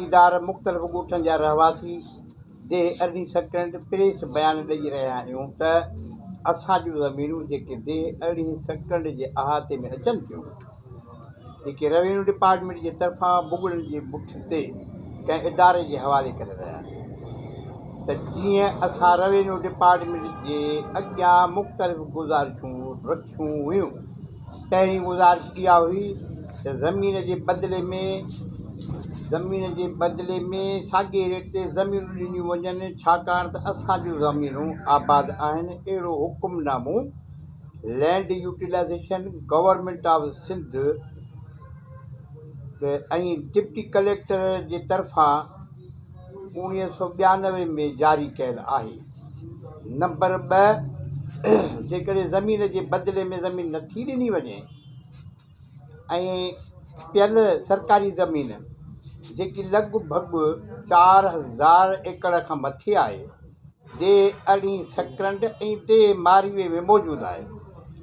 پٽيدار، مختلف ڳوٺن جا رهواسي ديهه ارڙهين سڪرنڊ پريس بيان ڏئي رهيا آهيون ته اسان جون زمينون جيڪي ديهه ارڙهين سڪرنڊ جي احاطي ۾ اچن ٿيون جيڪي روينيو ڊپارٽمينٽ جي طرفان ڀڳڙن جي بٺ تي ڪنهن اداري جي حوالي ڪري رهيا آهن ته جيئن اسان روينيو ڊپارٽمينٽ جي اڳيان مختلف گذارشون رکيون هيون. پهرين گذارش اها هئي ته زمين جي بدلي ۾ زمين جي بدلي ۾ ساڳئي ريٽ تي زمينون ڏنيون وڃن ڇاڪاڻ ته اسان جون زمينون آباد آهن اهڙو حڪم نامو land utilisation government of Sindh ۽ deputy collector جي طرفان 1992 ۾ جاري ڪيل آهي. نمبر 2، جيڪڏهن زمين جي بدلي ۾ زمين نٿي ڏني وڃي ۽ پيل سرڪاري زمين جيڪي لڳ ڀڳ 4000 ايڪڙ کان مٿي آهي، ديهه اڙين سڪرنڊ ۽ ديهه ماريوي ۾ موجود آهي.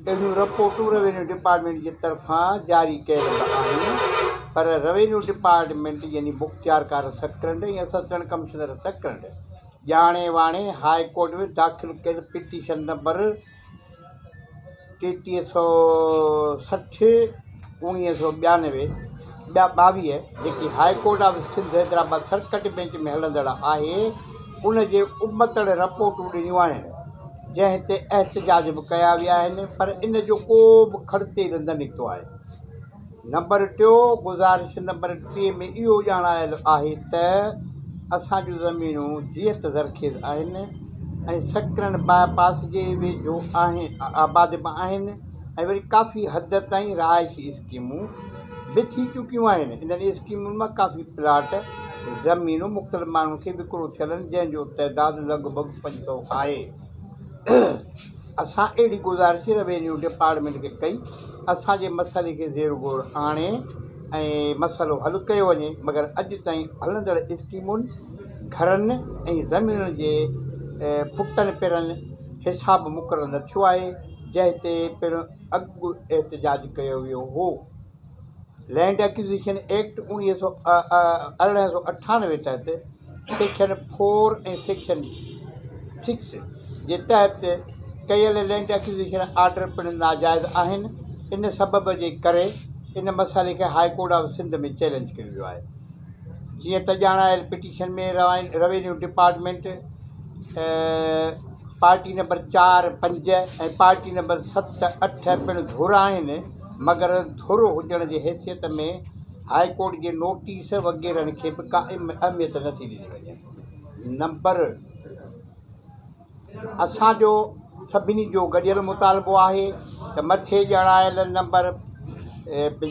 اهڙيون رپورٽون روينيو ڊپارٽمينٽ جي طرفان جاري ڪيل به آهن پر روينيو ڊپارٽمينٽ يعني مختيارڪار سڪرنڊ ۽ اسسٽنٽ ڪمشنر سڪرنڊ ڄاڻي واڻي هاء ڪورٽ ۾ داخل ڪيل پٽيشن نمبر 3360 1992 ٻيا 22 جيڪي high court of Sindh Hyderabad circuit bench ۾ هلندڙ آهي ان جي ابتڙ رپورٽون ڏنيون آهن جنهن تي احتجاج به ڪيا ويا آهن پر ان جو ڪو به کڙ تيل نه نڪتو آهي. نمبر ٽيو گذارش نمبر ٽي ۾ اهو ڄاڻايل آهي ته اسان جون زمينون جيئن ته زرخيز آهن ۽ سڪرنڊ باء پاس جي ويجهو آهن آباد به آهن ۽ وري ڪافي حد تائين رهائشي اسڪيمون به ٿي چڪيون آهن انهن اسڪيمن مان ڪافي پلاٽ زمينون مختلف ماڻهن کي وڪرو ٿيل آهن جنهن جو تعداد لڳ ڀڳ 500 آهي. اسان اهڙي گذارش روينيو ڊپارٽمينٽ کي ڪئي اسان جي مسئلي کي زير غور آڻي ۽ مسئلو حل ڪيو وڃي مگر اڄ تائين هلندڙ اسڪيمن گهرن ۽ زمينن جي ڦٽن پيرن حساب مقرر نه ٿيو آهي جنهن تي پڻ اڳ احتجاج ڪيو ويو هو. لينڊ ايڪوزيشن ايڪٽ 1898 تحت سيڪشن فور ۽ سيڪشن سڪس جي تحت ڪيل لينڊ ايڪوزيشن آرڊر پڻ ناجائز آهن، ان سبب جي ڪري ان مسئلي کي high court of Sindh ۾ challenge ڪيو ويو آهي. جيئن ته ڄاڻايل petition ۾ revenue department party number 4، 5 ۽ party number 7، 8 پڻ ڌر آهن، مگر ڌر هجڻ جي حيثيت ۾ هاء ڪورٽ جي نوٽيس وغيرن کي به ڪا اهميت نه ٿي ڏني وڃي. نمبر اسان جو سڀني جو گڏيل مطالبو آهي ته مٿي ڄاڻايل نمبر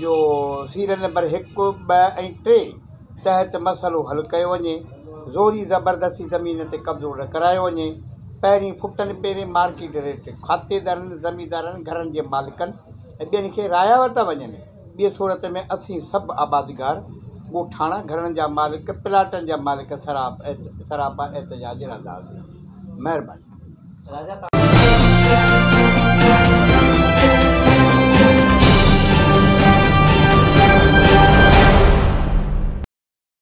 جو سيريل نمبر 1، 2 ۽ 3 تحت مسئلو حل ڪيو وڃي، زوري زبردستي زمين تي قبضو نه ڪرايو وڃي، پهرين ڦٽن پيرين مارڪيٽ ريٽ کاتيدارن، زميندارن، گهرن جي مالڪن ۽ ٻين کي رايا ورتا وڃن، ٻي صورت ۾ اسين سڀ آبادگار، ڳوٺاڻا، گهرن جا مالڪ، پلاٽن جا مالڪ سراپا احتجاج رهنداسين. مهرباني.